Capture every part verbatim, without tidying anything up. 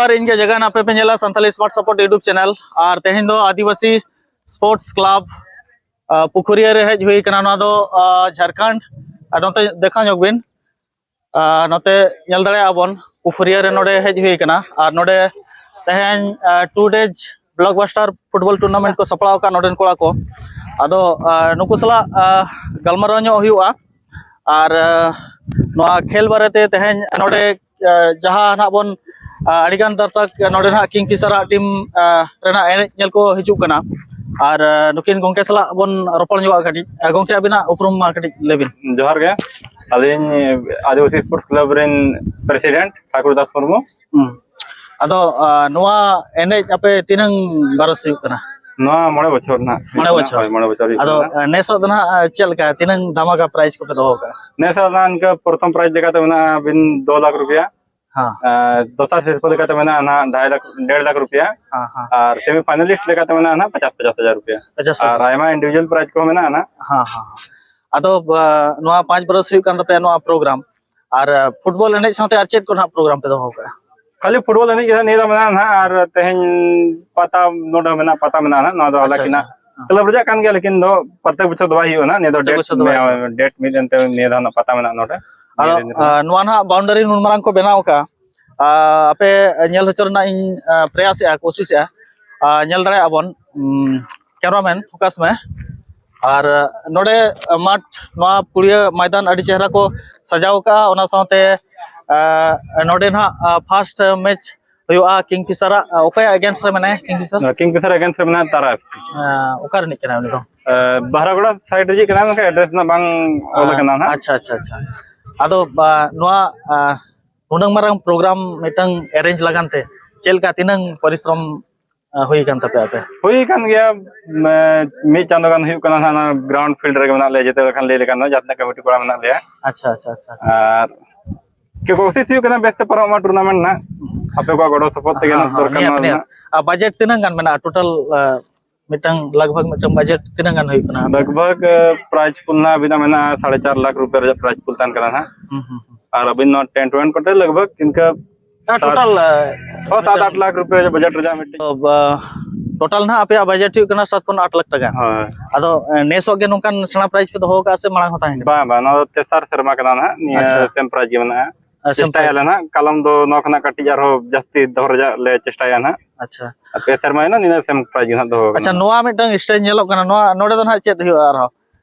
ᱟᱨ ᱤᱧ ᱜᱮ ᱡᱟᱭᱜᱟ ᱱᱟᱯᱮ ᱯᱮ ᱧᱮᱞᱟ Santali smart support YouTube channel. ᱟᱨ ᱛᱮᱦᱮᱧ ᱫᱚ ᱟᱹᱫᱤᱵᱟᱹᱥᱤ ᱥᱯᱳᱨᱴᱥ ᱠᱞᱟᱵᱽ, ᱟ, ᱯᱩᱠᱷᱩᱨᱤᱭᱟᱹ ᱨᱮ ᱦᱮᱡ ᱦᱩᱭ ᱠᱟᱱᱟ᱾ ᱱᱚᱣᱟ ᱫᱚ, ᱟ, ᱡᱷᱟᱲᱠᱷᱚᱸᱰ᱾ ᱟᱨ ᱱᱚᱛᱮ ᱫᱮᱠᱷᱟᱣ ᱧᱚᱜ ᱵᱤᱱ, ᱟ, ᱱᱚᱛᱮ ᱧᱮᱞ ᱫᱟᱲᱮᱭᱟᱜᱼᱟ ᱵᱚᱱ ᱯᱩᱠᱷᱩᱨᱤᱭᱟᱹ ᱨᱮ ᱱᱚᱰᱮ ᱦᱮᱡ ᱦᱩᱭ ᱠᱟᱱᱟ᱾ ᱟᱨ ᱱᱚᱰᱮ ᱛᱮᱦᱮᱧ, ᱟ, two days blockbuster football tournament ᱠᱚ ᱥᱟᱯᱲᱟᱣ ᱟᱠᱟᱫ ᱱᱚᱰᱮᱱ ᱠᱚᱲᱟ ᱠᱚ᱾ ᱟᱫᱚ, ᱟ, ᱱᱩᱠᱩ ᱥᱟᱞᱟᱜ, ᱟ, ᱜᱟᱞᱢᱟᱨᱟᱣ ᱧᱚᱜ ᱦᱩᱭᱩᱜᱼᱟ᱾ ᱟᱨ, ᱟ, ᱱᱚᱣᱟ ᱠᱷᱮᱞ ᱵᱟᱨᱮᱛᱮ ᱛᱮᱦᱮᱧ ᱱᱚᱰᱮ, ᱟ, ᱡᱟᱦᱟᱸ ᱱᱟᱦᱟᱜ ᱵᱚᱱ, ᱟ, ᱟᱹᱰᱤᱜᱟᱱ ᱫᱟᱨᱥᱚᱠ ᱱᱚᱰᱮ ᱱᱟᱦᱟᱜ ᱠᱤᱝᱯᱷᱤᱥᱟᱨᱟᱜ ᱴᱤᱢ, ᱟ, ᱨᱮᱱᱟᱜ ᱮᱱᱮᱡ ᱧᱮᱞ ᱠᱚ ᱦᱤᱡᱩᱜ ᱠᱟᱱᱟ᱾ ᱟᱨ, ᱟ, ᱱᱩᱠᱤᱱ ᱜᱚᱢᱠᱮ ᱥᱟᱞᱟᱜ ᱵᱚᱱ ᱨᱚᱯᱚᱲ ᱧᱚᱜᱼᱟ ᱠᱟᱹᱴᱤᱡ᱾ ᱟ, ᱜᱚᱢᱠᱮ, ᱟᱹᱵᱤᱱᱟᱜ ᱩᱯᱨᱩᱢ ᱢᱟ ᱠᱟᱹᱴᱤᱡ ᱞᱟᱹᱭ ᱵᱤᱱ᱾ ᱡᱚᱦᱟᱨ ᱜᱮ, ᱟᱹᱞᱤᱧ ᱟᱹᱫᱤᱵᱟᱹᱥᱤ ᱥᱯᱳᱨᱴᱥ ᱠᱞᱟᱵᱽ ᱨᱮᱱ ᱯᱨᱮᱥᱤᱰᱮᱱᱴ ᱴᱷᱟᱠᱩᱨ ᱫᱟᱥ ᱢᱩᱨᱢᱩ᱾ ᱦᱩᱸ᱾ ᱟᱫᱚ, ᱟ, ᱱᱚᱣᱟ ᱮᱱᱮᱡ ᱟᱯᱮ ᱛᱤᱱᱟᱹᱝ ᱵᱟᱨᱚᱥ ᱦᱩᱭᱩᱜ ᱠᱟᱱᱟ? ᱱᱚᱣᱟ ᱢᱚᱬᱮ ᱵᱚᱪᱷᱚᱨ ᱱᱟᱦᱟᱜ ᱢᱚᱬᱮ ᱦᱩᱭᱩᱜ ᱠᱟᱱᱟ᱾ ᱵᱚᱪᱷᱚᱨ? ᱦᱳᱭ, ᱢᱚᱬᱮ ᱵᱚᱪᱷᱚᱨ ᱦᱩᱭᱩᱜ ᱟᱫᱚ, ᱠᱟᱱᱟ᱾ ᱟ, ᱱᱮᱥᱚᱜ ᱫᱚ ᱱᱟᱦᱟᱜ, ᱟ, ᱪᱮᱫ ᱞᱮᱠᱟ? ᱛᱤᱱᱟᱹᱝ ᱫᱷᱟᱢᱟᱠᱟ ᱯᱨᱟᱭᱤᱡᱽ ᱠᱚᱯᱮ ᱫᱚᱦᱚ ᱟᱠᱟᱫᱼᱟ? ᱱᱮᱥᱟᱜ ᱫᱚ ᱱᱟᱦᱟᱜ ᱤᱱᱠᱟᱹ ᱯᱨᱚᱛᱷᱚᱢ ᱯᱨᱟᱭᱤᱡᱽ ᱞᱮᱠᱟᱛᱮ ᱢᱮᱱᱟᱜᱼᱟ ᱟᱹᱵᱤᱱ ᱫᱩ ᱞᱟᱠᱷ ᱨᱩᱯᱤᱭᱟ᱾ ᱦᱮᱸ᱾ ᱟ, ᱫᱚᱥᱟᱨ ᱥᱤᱨᱯᱟᱹ ᱞᱮᱠᱟᱛᱮ ᱢᱮᱱᱟᱜᱼᱟ ᱱᱟᱦᱟᱜ ᱰᱷᱟᱭ ᱞᱟᱠᱷ, ᱰᱮᱲ ᱞᱟᱠᱷ ᱨᱩᱯᱤᱭᱟ᱾ ᱦᱮᱸ, ᱦᱮᱸ᱾ ᱟᱨ ᱥᱮᱢᱤ ᱯᱷᱟᱭᱱᱟᱞᱤᱥᱴ ᱞᱮᱠᱟᱛᱮ ᱢᱮᱱᱟᱜᱼᱟ ᱱᱟᱦᱟᱜ ᱯᱚᱪᱟᱥ, ᱯᱚᱪᱟᱥ ᱦᱟᱡᱟᱨ ᱨᱩᱯᱤᱭᱟ᱾ ᱯᱚᱪᱟᱥ, ᱟᱨ ᱯᱚᱪᱟᱥ᱾ ᱟᱭᱢᱟ ᱤᱱᱰᱤᱵᱷᱤᱡᱩᱣᱟᱞ ᱯᱨᱟᱭᱤᱡᱽ ᱠᱚᱦᱚᱸ ᱢᱮᱱᱟᱜᱼᱟ ᱱᱟᱦᱟᱜ᱾ ᱦᱮᱸ, ᱦᱮᱸ, ᱦᱮᱸ᱾ ᱟᱫᱚ, ᱟ, ᱱᱚᱣᱟ ᱯᱟᱸᱪ ᱵᱟᱨᱚᱥ ᱦᱩᱭᱩᱜ ᱠᱟᱱ ᱛᱟᱯᱮᱭᱟ ᱱᱚᱣᱟ ᱯᱨᱳᱜᱨᱟᱢ, ᱟᱨ, ᱟ, ᱯᱷᱩᱴᱵᱚᱞ ᱮᱱᱮᱡ ᱥᱟᱶᱛᱮ ᱟᱨ ᱪᱮᱫ ᱠᱚ ᱱᱟᱦᱟᱜ ᱯᱨᱳᱜᱨᱟᱢ ᱯᱮ ᱫᱚᱦᱚ ᱟᱠᱟᱫᱼᱟ? ᱠᱷᱟᱹᱞᱤ ᱯᱷᱩᱴᱵᱚᱞ ᱮᱱᱮᱡ ᱜᱮ ᱱᱤᱭᱟᱹ ᱫᱚ ᱢᱮᱱᱟᱜᱼᱟ ᱱᱟᱦᱟᱜ, ᱟᱨ ᱛᱮᱦᱮᱧ ᱱᱚᱰᱮ ᱢᱮᱱᱟᱜ, ᱯᱟᱛᱟ ᱢᱮᱱᱟᱜᱼᱟ ᱱᱟᱦᱟᱜ, ᱱᱚᱣᱟ ᱫᱚ ᱟᱪᱪᱷᱟ, ᱟᱞᱟᱜᱽ ᱟᱪᱪᱷᱟ᱾ ᱠᱤᱱᱟ ᱦᱮᱸ᱾ ᱠᱞᱟᱵᱽ ᱨᱮᱭᱟᱜ ᱠᱟᱱ ᱜᱮᱭᱟ, ᱞᱮᱠᱤᱱ ᱫᱚ ᱯᱨᱚᱛᱮᱠ ᱵᱚᱪᱷᱚᱨ ᱫᱚ ᱵᱟᱭ ᱦᱩᱭᱩᱜᱼᱟ ᱱᱟᱦᱟᱜ᱾ ᱱᱤᱭᱟᱹ ᱫᱚ ᱯᱨᱚᱛᱮᱠ ᱰᱮᱴ ᱵᱚᱪᱷᱚᱨ ᱫᱚ ᱵᱟᱭ ᱢᱮ-, ᱦᱩᱭᱩᱜᱼᱟ᱾ ᱰᱮᱴ ᱢᱤᱫ ᱮᱱᱛᱮ ᱱᱤᱭᱟᱹ ᱫᱷᱟᱣ ᱨᱮᱱᱟᱜ ᱯᱟᱛᱟ ᱢᱮᱱᱟᱜᱼᱟ ᱱᱚᱰᱮ᱾ ᱟᱫᱚ, ᱱᱤᱭᱟᱹ ᱫᱤᱱ ᱨᱮ᱾ ᱟ, ᱱᱚᱣᱟ ᱱᱟᱦᱟᱜ ᱵᱟᱣᱩᱱᱰᱟᱨᱤ ᱱᱩᱱ ᱢᱟᱨᱟᱝ ᱠᱚ ᱵᱮᱱᱟᱣ ᱟᱠᱟᱫᱼᱟ, ᱟ, ᱟᱯᱮ ᱧᱮᱞ ᱦᱚᱪᱚ ᱨᱮᱱᱟᱜ ᱤᱧ, ᱟ, ᱯᱨᱚᱭᱟᱥᱮᱜᱼᱟ, ᱠᱳᱥᱤᱥᱮᱜᱼᱟ᱾ ᱟ, ᱧᱮᱞ ᱫᱟᱲᱮᱭᱟᱜᱼᱟ ᱵᱚᱱ, ᱩᱢ, cameraman focus ᱢᱮ᱾ ᱟᱨ, ᱟ, ᱱᱚᱰᱮ, ᱟ, ᱢᱟᱴᱷ, ᱱᱚᱣᱟ ᱯᱩᱲᱤᱭᱟᱹ ᱢᱚᱭᱫᱟᱱ ᱟᱹᱰᱤ ᱪᱮᱦᱨᱟ ᱠᱚ ᱥᱟᱡᱟᱣ ᱟᱠᱟᱫᱼᱟ᱾ ᱚᱱᱟ ᱥᱟᱶᱛᱮ, ᱟ, ᱱᱚᱰᱮ ᱱᱟᱦᱟᱜ, ᱟ, ᱯᱷᱟᱥᱴ ᱢᱮᱪ ᱦᱩᱭᱩᱜᱼᱟ ᱠᱤᱝᱯᱷᱤᱥᱟᱨᱟᱜ, ᱟ, ᱚᱠᱚᱭᱟᱜ against ᱨᱮ ᱢᱮᱱᱟᱭᱟ ᱠᱤᱝᱯᱷᱤᱥᱟᱨ? ᱠᱤᱝᱯᱷᱤᱥᱟᱨ against ᱨᱮ ᱢᱮᱱᱟᱭᱟ ᱛᱟᱨᱟ FC᱾ ᱟ, ᱚᱠᱟ ᱨᱤᱱᱤᱡ ᱠᱟᱱᱟᱭ ᱩᱱᱤ ᱫᱚ? ᱟ, ᱵᱟᱦᱨᱟᱜᱚᱲᱟ side ᱨᱮ ᱪᱮᱫ ᱠᱟᱱᱟ, ᱢᱮᱱᱠᱷᱟᱱ address ᱨᱮᱱᱟᱜ ᱵᱟᱝ ᱚᱞ ᱟ, ᱟᱠᱟᱱᱟ ᱱᱟᱦᱟᱜ᱾ ᱟᱪᱪᱷᱟ, ᱟᱪᱪᱷᱟ, ᱟᱪᱪᱷᱟ᱾ ᱟᱫᱚ, ᱟ, ᱱᱚᱣᱟ, ᱟ, ᱱᱩᱱᱟᱹᱝ ᱢᱟᱨᱟᱝ ᱯᱨᱳᱜᱨᱟᱢ ᱢᱤᱫᱴᱟᱝ arrange ᱞᱟᱜᱟᱱ ᱛᱮ ᱪᱮᱫ ᱞᱮᱠᱟ, ᱛᱤᱱᱟᱹᱝ ᱯᱚᱨᱤᱥᱨᱚᱢ, ᱟ, ᱦᱩᱭ ᱟᱠᱟᱱ ᱛᱟᱯᱮᱭᱟ ᱟᱯᱮ? ᱦᱩᱭ ᱟᱠᱟᱱ ᱜᱮᱭᱟ, ᱢᱮ-, ᱢᱤᱫ ᱪᱟᱸᱫᱳ ᱜᱟᱱ ᱦᱩᱭᱩᱜ ᱠᱟᱱᱟ ᱱᱟᱦᱟᱜ, ᱱᱚᱣᱟ ground field ᱨᱮᱜᱮ ᱢᱮᱱᱟᱜ ᱞᱮᱭᱟ, ᱡᱮᱛᱮ ᱞᱮᱠᱟᱱ ᱞᱟᱹᱭ ᱞᱮᱠᱷᱟᱱ ᱫᱚ ᱡᱟᱦᱟᱸ ᱛᱤᱱᱟᱹᱜ ᱠᱚᱢᱤᱴᱤ ᱠᱚᱲᱟ ᱢᱮᱱᱟᱜ ᱞᱮᱭᱟ᱾ ᱟᱪᱪᱷᱟ, ᱟᱪᱪᱷᱟ, ᱟᱪᱪᱷᱟ, ᱟᱪᱪᱷᱟ᱾ ᱟᱨ ᱪᱮᱫ ᱠᱳᱥᱤᱥ ᱦᱩᱭᱩᱜ ᱠᱟᱱᱟ ᱵᱮᱥ ᱛᱮ ᱯᱟᱨᱚᱢᱚᱜ ᱢᱟ tournament ᱱᱟᱦᱟᱜ, ᱟᱯᱮ ᱠᱚᱣᱟᱜ ᱜᱚᱲᱚ ᱥᱚᱯᱚᱦᱚᱫ ᱛᱮᱜᱮ ᱦᱮᱸ, ᱱᱟᱦᱟᱜ ᱦᱮᱸ, ᱫᱚᱨᱠᱟᱨ ᱱᱤᱦᱟᱹᱛ, ᱢᱟ ᱱᱤᱦᱟᱹᱛ᱾ ᱢᱮᱱᱟᱜ᱾ ᱟᱨ budget ᱛᱤᱱᱟᱹᱝ ᱜᱟᱱ ᱢᱮᱱᱟᱜᱼᱟ total, ᱟ, ᱢᱤᱫᱴᱟᱝ ᱞᱟᱜᱽ ᱵᱷᱟᱜᱽ ᱢᱤᱫᱴᱟᱝ budget ᱛᱤᱱᱟᱹᱝ ᱜᱟᱱ ᱦᱩᱭᱩᱜ ᱠᱟᱱᱟ? ᱞᱟᱜᱽ ᱵᱷᱟᱜᱽ, ᱟ, prize pool ᱱᱟᱦᱟᱜ ᱟᱹᱵᱤᱱᱟᱜ ᱢᱮᱱᱟᱜᱼᱟ ᱥᱟᱲᱮ ᱪᱟᱨ ᱞᱟᱠᱷ ᱨᱩᱯᱤᱭᱟ ᱨᱮᱭᱟᱜ prize pool ᱛᱟᱦᱮᱱ ᱠᱟᱱᱟ ᱱᱟᱦᱟᱜ᱾ ᱦᱩᱸ, ᱦᱩᱸ, ᱦᱩᱸ᱾ ᱟᱨ ᱟᱹᱵᱤᱱ ᱱᱚᱣᱟ tent ᱣᱮᱱᱴ ᱠᱚᱛᱮ ᱞᱟᱜᱽ ᱵᱷᱟᱜᱽ ᱤᱱᱠᱟᱹ ᱦᱮᱸ, ᱥᱟᱛ ᱴᱳᱴᱟᱞ, ᱦᱚᱸ ᱥᱟᱛ ᱟᱴ ᱞᱟᱠᱷ ᱨᱩᱯᱤᱭᱟ ᱵᱟᱡᱮᱴ ᱨᱮᱭᱟᱜ ᱢᱤᱫᱴᱤᱡ᱾ ᱴᱳᱴᱟᱞ ᱱᱟᱦᱟᱜ ᱟᱯᱮᱭᱟᱜ ᱵᱟᱡᱮᱴ ᱦᱩᱭᱩᱜ ᱠᱟᱱᱟ ᱥᱟᱛ ᱠᱷᱚᱱ ᱟᱴ ᱞᱟᱠᱷ ᱴᱟᱠᱟ᱾ ᱦᱳᱭ᱾ ᱟᱫᱚ ᱱᱮᱥᱚᱜ ᱜᱮ ᱱᱚᱝᱠᱟᱱ ᱥᱮᱬᱟ ᱯᱨᱟᱭᱤᱡᱽ ᱯᱮ ᱫᱚᱦᱚ ᱟᱠᱟᱫᱼᱟ ᱥᱮ ᱢᱟᱲᱟᱝ ᱦᱚᱸ ᱛᱟᱦᱮᱸ ᱠᱟᱱᱟ? ᱵᱟᱝ ᱵᱟᱝ, ᱱᱚᱣᱟ ᱫᱚ ᱛᱮᱥᱟᱨ ᱥᱮᱨᱢᱟ ᱠᱟᱱᱟ ᱱᱟᱦᱟᱜ, ᱱᱤᱭᱟᱹ ᱟᱪᱪᱷᱟ᱾ ᱥᱮᱢ ᱯᱨᱟᱭᱤᱡᱽ ᱜᱮ ᱢᱮᱱᱟᱜᱼᱟ᱾ ᱟᱨ ᱥᱮᱢ ᱪᱮᱥᱴᱟᱭᱟᱞᱮ ᱯᱨᱟᱭᱤᱡᱽ? ᱱᱟᱦᱟᱜ, ᱠᱟᱞᱚᱢ ᱫᱚ ᱱᱚᱣᱟ ᱠᱷᱚᱱᱟᱜ ᱠᱟᱹᱴᱤᱡ ᱟᱨᱦᱚᱸ ᱡᱟᱹᱥᱛᱤ ᱫᱚᱦᱚ ᱨᱮᱭᱟᱜ ᱞᱮ ᱪᱮᱥᱴᱟᱭᱟ ᱱᱟᱦᱟᱜ᱾ ᱟᱪᱪᱷᱟ᱾ ᱟᱨ ᱯᱮ ᱥᱮᱨᱢᱟ ᱦᱩᱭᱱᱟ, ᱱᱤᱱᱟᱹᱜ ᱥᱮᱢ ᱯᱨᱟᱭᱤᱡᱽ ᱜᱮ ᱱᱟᱦᱟᱜ ᱫᱚᱦᱚ ᱟᱪᱪᱷᱟ, ᱠᱟᱱᱟ᱾ ᱱᱚᱣᱟ ᱢᱤᱫᱴᱟᱝ ᱥᱴᱮᱡᱽ ᱧᱮᱞᱚᱜ ᱠᱟᱱᱟ, ᱱᱚᱣᱟ, ᱱᱚᱰᱮ ᱫᱚ ᱱᱟᱦᱟᱜ ᱪᱮᱫ ᱦᱩᱭᱩᱜᱼᱟ ᱟᱨᱦᱚᱸ?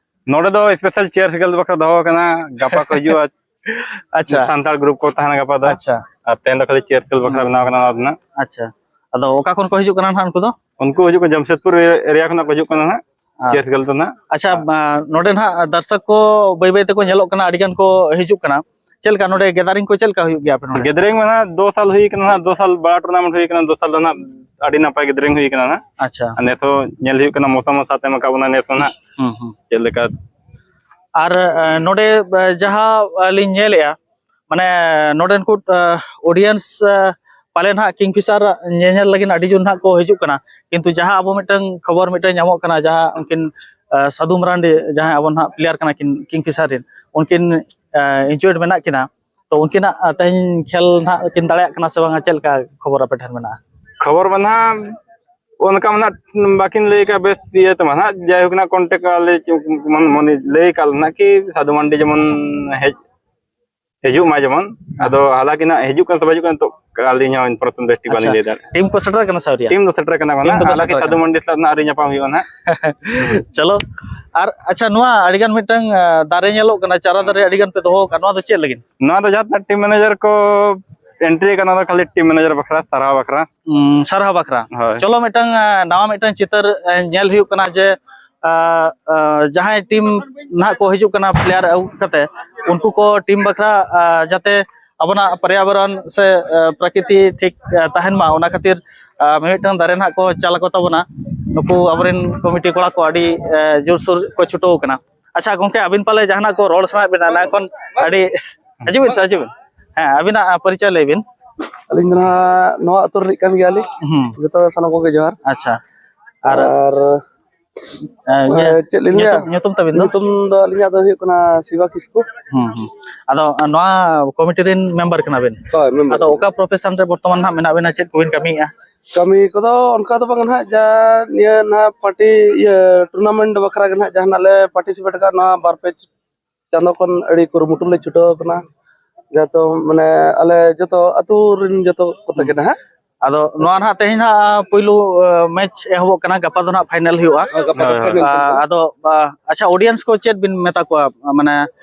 ᱱᱚᱰᱮ ᱫᱚ ᱥᱯᱮᱥᱟᱞ ᱪᱤᱭᱟᱨᱥ ᱜᱟᱨᱞ ᱵᱟᱠᱷᱨᱟ ᱫᱚᱦᱚ ᱠᱟᱱᱟ, ᱜᱟᱯᱟ ᱠᱚ ᱦᱤᱡᱩᱜᱼᱟ᱾ ᱟᱪᱪᱷᱟ᱾ ᱥᱟᱱᱛᱟᱲ ᱜᱨᱩᱯ ᱠᱚ ᱛᱟᱦᱮᱱᱟ ᱜᱟᱯᱟ ᱫᱚ᱾ ᱟᱪᱪᱷᱟ᱾ ᱟᱨ ᱛᱮᱦᱮᱧ ᱫᱚ ᱠᱷᱟᱹᱞᱤ ᱪᱤᱭᱟᱨᱥ ᱜᱟᱨᱞ ᱵᱟᱠᱷᱨᱟ ᱦᱩᱸ᱾ ᱵᱮᱱᱟᱣ ᱠᱟᱱᱟ ᱱᱚᱣᱟ ᱫᱚ ᱱᱟᱦᱟᱜ᱾ ᱟᱪᱪᱷᱟ᱾ ᱟᱫᱚ ᱚᱠᱟ ᱠᱷᱚᱱ ᱠᱚ ᱦᱤᱡᱩᱜ ᱠᱟᱱᱟ ᱱᱟᱦᱟᱜ ᱩᱱᱠᱩ ᱫᱚ? ᱩᱱᱠᱩ ᱦᱤᱡᱩᱜ ᱠᱟᱱᱟ ᱡᱟᱢᱥᱮᱫᱽᱯᱩᱨ ᱮᱨᱤᱭᱟ ᱠᱷᱚᱱᱟᱜ ᱠᱚ ᱦᱤᱡᱩᱜ ᱠᱟᱱᱟ ᱱᱟᱦᱟᱜ᱾ ᱟᱪᱪᱷᱟ᱾ ᱪᱤᱭᱟᱨᱥ ᱜᱟᱨᱞ ᱫᱚ ᱱᱟᱦᱟᱜ᱾ ᱟᱪᱪᱷᱟ, ᱟᱨ ᱢᱟ, ᱱᱚᱰᱮ ᱱᱟᱦᱟᱜ ᱫᱚᱨᱥᱚᱠ ᱠᱚ ᱵᱟᱹᱭ ᱵᱟᱹᱭ ᱛᱮᱠᱚ ᱧᱮᱞᱚᱜ ᱠᱟᱱᱟ, ᱟᱹᱰᱤ ᱜᱟᱱ ᱠᱚ ᱦᱤᱡᱩᱜ ᱠᱟᱱᱟ᱾ ᱪᱮᱫ ᱞᱮᱠᱟ ᱱᱚᱰᱮ ᱜᱮᱫᱟᱨᱤᱝ ᱠᱚ ᱪᱮᱫ ᱞᱮᱠᱟ ᱦᱩᱭᱩᱜ ᱜᱮᱭᱟ ᱟᱯᱮ ᱱᱚᱰᱮ? ᱜᱮᱫᱟᱨᱤᱝ ᱢᱟ ᱱᱟᱦᱟᱜ ᱫᱚ ᱥᱟᱞ ᱦᱩᱭ ᱠᱟᱱᱟ ᱱᱟᱦᱟᱜ, ᱫᱚ ᱥᱟᱞ ᱵᱟᱲᱟ ᱴᱩᱨᱱᱟᱢᱮᱱᱴ ᱦᱩᱭ ᱠᱟᱱᱟ, ᱫᱚ ᱥᱟᱞ ᱫᱚ ᱱᱟᱦᱟᱜ ᱟᱹᱰᱤ ᱱᱟᱯᱟᱭ ᱜᱮ ᱜᱮᱫᱟᱨᱤᱝ ᱦᱩᱭ ᱠᱟᱱᱟ ᱱᱟᱦᱟᱜ᱾ ᱟᱪᱪᱷᱟ᱾ ᱟᱨ ᱱᱮᱥ ᱦᱚᱸ ᱧᱮᱞ ᱦᱩᱭᱩᱜ ᱠᱟᱱᱟ, ᱢᱚᱥᱟᱢ ᱦᱚᱸ ᱥᱟᱛ ᱮᱢ ᱟᱠᱟᱫ ᱵᱚᱱᱟ ᱱᱮᱥ ᱦᱚᱸ ᱱᱟᱦᱟᱜ᱾ ᱦᱩᱸ, ᱦᱩᱸ᱾ ᱪᱮᱫ ᱞᱮᱠᱟ? ᱟᱨ, ᱮ, ᱱᱚᱰᱮ, ᱮ, ᱡᱟᱦᱟᱸ, ᱮ, ᱞᱤᱧ ᱧᱮᱞᱮᱜᱼᱟ, ᱢᱟᱱᱮ, ᱱᱚᱰᱮᱱ ᱠᱚ, ᱮ, audience, ᱮ, ᱯᱟᱞᱮ ᱱᱟᱦᱟᱜ ᱠᱤᱝᱯᱷᱤᱥᱟᱨ ᱧᱮᱧᱮᱞ ᱞᱟᱹᱜᱤᱫ ᱟᱹᱰᱤ ᱡᱳᱨ ᱱᱟᱦᱟᱜ ᱠᱚ ᱦᱤᱡᱩᱜ ᱠᱟᱱᱟ, ᱠᱤᱱᱛᱩ ᱡᱟᱦᱟᱸ ᱟᱵᱚ ᱢᱤᱫᱴᱟᱝ ᱠᱷᱚᱵᱚᱨ ᱢᱤᱫᱴᱟᱝ ᱧᱟᱢᱚᱜ ᱠᱟᱱᱟ, ᱡᱟᱦᱟᱸ ᱩᱱᱠᱤᱱ, ᱮ, ᱥᱟᱫᱷᱩ ᱢᱟᱨᱟᱱᱰᱤ, ᱡᱟᱦᱟᱸᱭ ᱟᱵᱚ ᱱᱟᱦᱟᱜ ᱯᱞᱮᱭᱟᱨ ᱠᱟᱱᱟ ᱠᱤᱱ ᱠᱤᱝᱯᱷᱤᱥᱟᱨ ᱨᱮᱱ, ᱩᱱᱠᱤᱱ, ᱮ, injured ᱢᱮᱱᱟᱜ ᱠᱤᱱᱟ, ᱛᱚ ᱩᱱᱠᱤᱱᱟᱜ, ᱮ, ᱛᱮᱦᱮᱧ ᱠᱷᱮᱞ ᱱᱟᱦᱟᱜ ᱠᱤᱱ ᱫᱟᱲᱮᱭᱟᱜ ᱠᱟᱱᱟ ᱥᱮ ᱵᱟᱝᱟ, ᱪᱮᱫ ᱞᱮᱠᱟ ᱠᱷᱚᱵᱚᱨ ᱟᱯᱮ ᱴᱷᱮᱱ ᱢᱮᱱᱟᱜᱼᱟ? ᱠᱷᱚᱵᱚᱨ ᱢᱟ ᱱᱟᱦᱟᱜ ᱚᱱᱠᱟ ᱢᱟ ᱱᱟᱦᱟᱜ ᱵᱟᱹᱠᱤᱱ ᱞᱟᱹᱭ ᱠᱟᱜᱼᱟ ᱵᱮᱥ ᱤᱭᱟᱹ ᱛᱮᱢᱟ ᱱᱟᱦᱟᱜ, ᱡᱟᱭᱦᱳᱠ ᱱᱟᱦᱟᱜ ᱠᱚᱱᱴᱮᱠ ᱟᱞᱮ ᱪᱮ-, ᱢᱚᱱ-, ᱢᱚᱱᱮ ᱞᱟᱹᱭ ᱠᱟᱜ ᱞᱮᱱᱟ ᱠᱤ ᱥᱟᱫᱷᱩ ᱢᱟᱱᱰᱤ ᱡᱮᱢᱚᱱ ᱦᱮᱡ ᱦᱤᱡᱩᱜ ᱢᱟ ᱡᱮᱢᱚᱱ᱾ ᱦᱮᱸ᱾ ᱟᱫᱚ ᱦᱟᱞᱟᱠᱤ ᱱᱟᱜ ᱦᱤᱡᱩᱜ ᱠᱟᱱ ᱥᱮ ᱵᱟᱭ ᱦᱤᱡᱩᱜ ᱠᱟᱱ, ᱱᱤᱛᱚᱜ ᱟᱹᱞᱤᱧ ᱦᱚᱸ ᱤᱱᱯᱷᱚᱨᱢᱮᱥᱚᱱ ᱵᱮᱥ ᱴᱷᱤᱠ ᱵᱟᱹᱞᱤᱧ ᱟᱪᱪᱷᱟ, ᱞᱟᱹᱭ ᱫᱟᱲᱮᱭᱟᱜᱼᱟ᱾ ᱴᱤᱢ ᱠᱚ ᱥᱮᱴᱮᱨ ᱠᱟᱱᱟ ᱥᱮ ᱟᱹᱣᱨᱤᱭᱟ? ᱴᱤᱢ ᱫᱚ ᱥᱮᱴᱮᱨ ᱴᱤᱢ ᱠᱟᱱᱟ ᱫᱚ ᱱᱟᱜ, ᱥᱮᱴᱮᱨ ᱦᱟᱞᱟᱠᱤ ᱠᱟᱱᱟ᱾ ᱥᱟᱫᱷᱩ ᱢᱟᱱᱰᱤ ᱥᱟᱞᱟᱜ ᱱᱟᱜ ᱟᱹᱣᱨᱤ ᱧᱟᱯᱟᱢ ᱦᱩᱭᱩᱜᱼᱟ ᱱᱟᱜ᱾ ᱪᱚᱞᱚ, ᱟᱨ ᱟᱪᱪᱷᱟ, ᱱᱚᱣᱟ ᱟᱹᱰᱤᱜᱟᱱ ᱢᱤᱫᱴᱟᱝ, ᱟ, ᱫᱟᱨᱮ ᱧᱮᱞᱚᱜ ᱠᱟᱱᱟ, ᱪᱟᱨᱟ ᱫᱟᱨᱮ ᱟᱹᱰᱤᱜᱟᱱ ᱯᱮ ᱫᱚᱦᱚ ᱟᱠᱟᱫ, ᱱᱚᱣᱟ ᱫᱚ ᱪᱮᱫ ᱞᱟᱹᱜᱤᱫ? ᱱᱚᱣᱟ ᱫᱚ ᱡᱟᱦᱟᱸ ᱛᱤᱱᱟᱹᱜ ᱴᱤᱢ ᱢᱮᱱᱮᱡᱟᱨ ᱠᱚ ᱮᱱᱴᱨᱤ ᱟᱠᱟᱱᱟ, ᱚᱱᱟ ᱫᱚ ᱠᱷᱟᱹᱞᱤ ᱴᱤᱢ ᱢᱮᱱᱮᱡᱟᱨ ᱵᱟᱠᱷᱨᱟ, ᱥᱟᱨᱦᱟᱣ ᱵᱟᱠᱷᱨᱟ᱾ ᱩᱸ, ᱥᱟᱨᱦᱟᱣ ᱵᱟᱠᱷᱨᱟ᱾ ᱦᱳᱭ᱾ ᱪᱚᱞᱚ, ᱢᱤᱫᱴᱟᱝ, ᱟ, ᱱᱟᱣᱟ ᱢᱤᱫᱴᱟᱝ ᱪᱤᱛᱟᱹᱨ, ᱟ, ᱧᱮᱞ ᱦᱩᱭᱩᱜ ᱠᱟᱱᱟ ᱡᱮ, ᱟ, ᱟ, ᱡᱟᱦᱟᱸᱭ ᱴᱤᱢ ᱱᱟᱦᱟᱜ ᱠᱚ ᱦᱤᱡᱩᱜ ᱠᱟᱱᱟ ᱯᱞᱮᱭᱟᱨ ᱟᱹᱜᱩ ᱠᱟᱛᱮ, ᱩᱱᱠᱩ ᱠᱚ ᱴᱤᱢ ᱵᱟᱠᱷᱨᱟ, ᱟ, ᱡᱟᱛᱮ ᱟᱵᱚᱱᱟᱜ ᱯᱚᱨᱭᱟᱵᱚᱨᱚᱱ ᱥᱮ, ᱟ, ᱯᱨᱟᱠᱨᱤᱛᱤ ᱴᱷᱤᱠ, ᱟ, ᱛᱟᱦᱮᱱ ᱢᱟ, ᱚᱱᱟ ᱠᱷᱟᱹᱛᱤᱨ, ᱟ, ᱢᱤᱢᱤᱫᱴᱟᱝ ᱫᱟᱨᱮ ᱱᱟᱦᱟᱜ ᱠᱚ ᱪᱟᱞ ᱟᱠᱚ ᱛᱟᱵᱚᱱᱟ ᱱᱩᱠᱩ ᱟᱵᱚᱨᱮᱱ ᱠᱚᱢᱤᱴᱤ ᱠᱚᱲᱟ ᱠᱚ, ᱟᱹᱰᱤ, ᱟ, ᱡᱳᱨᱥᱳᱨ ᱠᱚ ᱪᱷᱩᱴᱟᱹᱣ ᱠᱟᱱᱟ᱾ ᱟᱪᱪᱷᱟ ᱜᱚᱝᱠᱮ, ᱟᱹᱵᱤᱱ ᱯᱟᱞᱮ ᱡᱟᱦᱟᱱᱟᱜ ᱠᱚ ᱨᱚᱲ ᱥᱟᱱᱟᱭᱮᱫ ᱵᱤᱱᱟ, ᱚᱱᱟ ᱠᱷᱚᱱ ᱟᱹᱰᱤ, ᱦᱤᱡᱩᱜ ᱵᱤᱱ ᱥᱮ, ᱦᱤᱡᱩᱜ ᱵᱤᱱ᱾ ᱦᱮᱸ, ᱟᱹᱵᱤᱱᱟᱜ, ᱟ, ᱯᱚᱨᱤᱪᱚᱭ ᱞᱟᱹᱭ ᱵᱤᱱ᱾ ᱟᱹᱞᱤᱧ ᱫᱚ ᱱᱟᱦᱟᱜ ᱱᱚᱣᱟ ᱟᱹᱛᱩ ᱨᱤᱱᱤᱡ ᱠᱟᱱ ᱜᱮᱭᱟᱞᱤᱧ᱾ ᱦᱩᱸ᱾ ᱡᱚᱛᱚ ᱥᱟᱱᱟᱢ ᱠᱚᱜᱮ ᱡᱚᱦᱟᱨ᱾ ᱟᱪᱪᱷᱟ᱾ ᱟᱨ ᱟᱨ ᱮ, ᱤᱭᱟᱹ, ᱮ, ᱪᱮᱫ ᱞᱤᱧ ᱞᱟᱹᱭᱟ? ᱧᱩᱛᱩᱢ, ᱧᱩᱛᱩᱢ ᱛᱟᱵᱤᱱ ᱫᱚ? ᱧᱩᱛᱩᱢ ᱫᱚ ᱟᱹᱞᱤᱧᱟᱜ ᱫᱚ ᱦᱩᱭᱩᱜ ᱠᱟᱱᱟ ᱥᱤᱵᱟ ᱠᱤᱥᱠᱩ᱾ ᱦᱩᱸ, ᱦᱩᱸ᱾ ᱟᱫᱚ, ᱟ, ᱱᱚᱣᱟ ᱠᱚᱢᱤᱴᱤ ᱨᱮᱱ ᱢᱮᱢᱵᱟᱨ ᱠᱟᱱᱟ ᱵᱤᱱ? ᱦᱳᱭ, ᱢᱮᱢᱵᱟᱨ ᱟᱫᱚ ᱠᱟᱱᱟ᱾ ᱚᱠᱟ ᱯᱨᱚᱯᱷᱮᱥᱚᱱ ᱨᱮ ᱵᱚᱨᱛᱚᱢᱟᱱ ᱱᱟᱦᱟᱜ ᱢᱮᱱᱟᱜ ᱵᱤᱱᱟ? ᱪᱮᱫ ᱠᱚᱵᱤᱱ ᱠᱟᱹᱢᱤᱭᱮᱫᱼᱟ? ᱠᱟᱹᱢᱤ ᱠᱚᱫᱚ ᱚᱱᱠᱟ ᱫᱚ ᱵᱟᱝ ᱱᱟᱦᱟᱜ, ᱡᱟ ᱱᱤᱭᱟᱹ ᱱᱟᱦᱟᱜ ᱯᱟᱨᱴᱤ, ᱤᱭᱟᱹ, ᱴᱩᱨᱱᱟᱢᱮᱱᱴ ᱵᱟᱠᱷᱨᱟ ᱜᱮ ᱱᱟᱦᱟᱜ ᱡᱟᱦᱟᱱᱟᱜ ᱞᱮ ᱯᱟᱨᱴᱤᱥᱤᱯᱮᱴ ᱟᱠᱟᱫ ᱱᱚᱣᱟ ᱵᱟᱨ ᱯᱮ ᱪᱟᱸᱫᱚ ᱠᱷᱚᱱ ᱟᱹᱰᱤ ᱠᱩᱨᱩᱢᱩᱴᱩ ᱞᱮ ᱪᱷᱩᱴᱟᱹᱣ ᱟᱠᱟᱱᱟ᱾ ᱡᱚᱛᱚ ᱢᱟᱱᱮ ᱟᱞᱮ ᱡᱚᱛᱚ ᱟᱹᱛᱩ ᱨᱮᱱ ᱡᱚᱛᱚ ᱠᱚᱛᱮ ᱜᱮ ᱱᱟᱦᱟᱜ᱾ ᱟᱫᱚ ᱱᱚᱣᱟ ᱱᱟᱦᱟᱜ ᱛᱮᱦᱮᱧ ᱱᱟᱦᱟᱜ ᱯᱩᱭᱞᱩ, ᱮ, ᱢᱮᱪ ᱮᱦᱚᱵᱚᱜ ᱠᱟᱱᱟ, ᱜᱟᱯᱟ ᱫᱚ ᱱᱟᱦᱟᱜ ᱯᱷᱟᱭᱱᱮᱞ ᱦᱩᱭᱩᱜᱼᱟ᱾ ᱦᱳᱭ, ᱜᱟᱯᱟ ᱫᱚ ᱦᱳᱭ᱾ ᱯᱷᱟᱭᱱᱮᱞ ᱟ, ᱠᱟᱱᱟ᱾ ᱟᱫᱚ, ᱟ, ᱟᱪᱪᱷᱟ, ᱚᱰᱤᱭᱮᱱᱥ ᱠᱚ ᱪᱮᱫ ᱵᱤᱱ ᱢᱮᱛᱟ ᱠᱚᱣᱟ? ᱢᱟᱱᱮ,